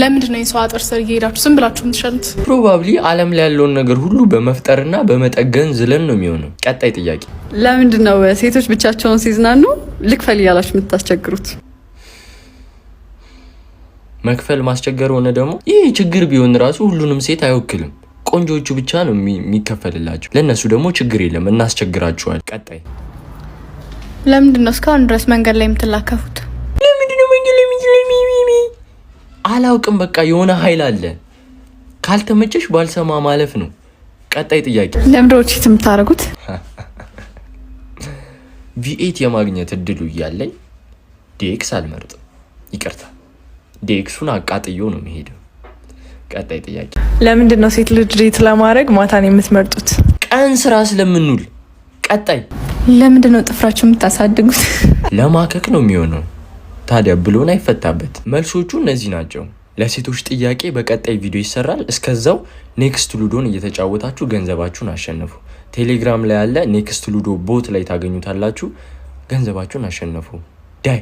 ለምንድን ነው የሰው አጥር ስር እየሄዳችሁ ዝም ብላችሁ የምትሸኑት? Probably ዓለም ላይ ያለውን ነገር ሁሉ በመፍጠርና በመጠገን ዝለን ነው የሚሆነው። ቀጣይ ጥያቄ። ለምንድን ነው ሴቶች ብቻቸውን ሲዝናኑ ልክፈል እያላችሁ የምታስቸግሩት? መክፈል ማስቸገር ሆነ ደግሞ ይህ ችግር ቢሆን ራሱ ሁሉንም ሴት አይወክልም። ቆንጆዎቹ ብቻ ነው የሚከፈልላቸው። ለእነሱ ደግሞ ችግር የለም፣ እናስቸግራቸዋል። ቀጣይ። ለምንድን ነው እስካሁን ድረስ መንገድ ላይ የምትላከፉት? ለምንድን ነው መንገድ ላይ አላውቅም። በቃ የሆነ ኃይል አለ። ካልተመቸሽ ባልሰማ ማለፍ ነው። ቀጣይ ጥያቄ። ለምንድን ነው cheat የምታደርጉት? V8 የማግኘት እድሉ እያለኝ DX አልመርጥም። ይቅርታ፣ DX ኡን አቃጥዮ ነው የሚሄደው። ቀጣይ ጥያቄ። ለምንድን ነው ሴት ልጅ date ለማድረግ ማታን የምትመርጡት? ቀን ስራ ስለምንውል። ቀጣይ። ለምንድን ነው ጥፍራችሁ የምታሳድጉት? ለማከክ ነው የሚሆነው። ታዲያ ብሎን አይፈታበት። መልሶቹ እነዚህ ናቸው። ለሴቶች ጥያቄ በቀጣይ ቪዲዮ ይሰራል። እስከዛው Next Ludo ን እየተጫወታችሁ ገንዘባችሁን አሸንፉ። ቴሌግራም ላይ ያለ Next Ludo bot ላይ ታገኙታላችሁ። ገንዘባችሁን አሸንፉ። ዳይ።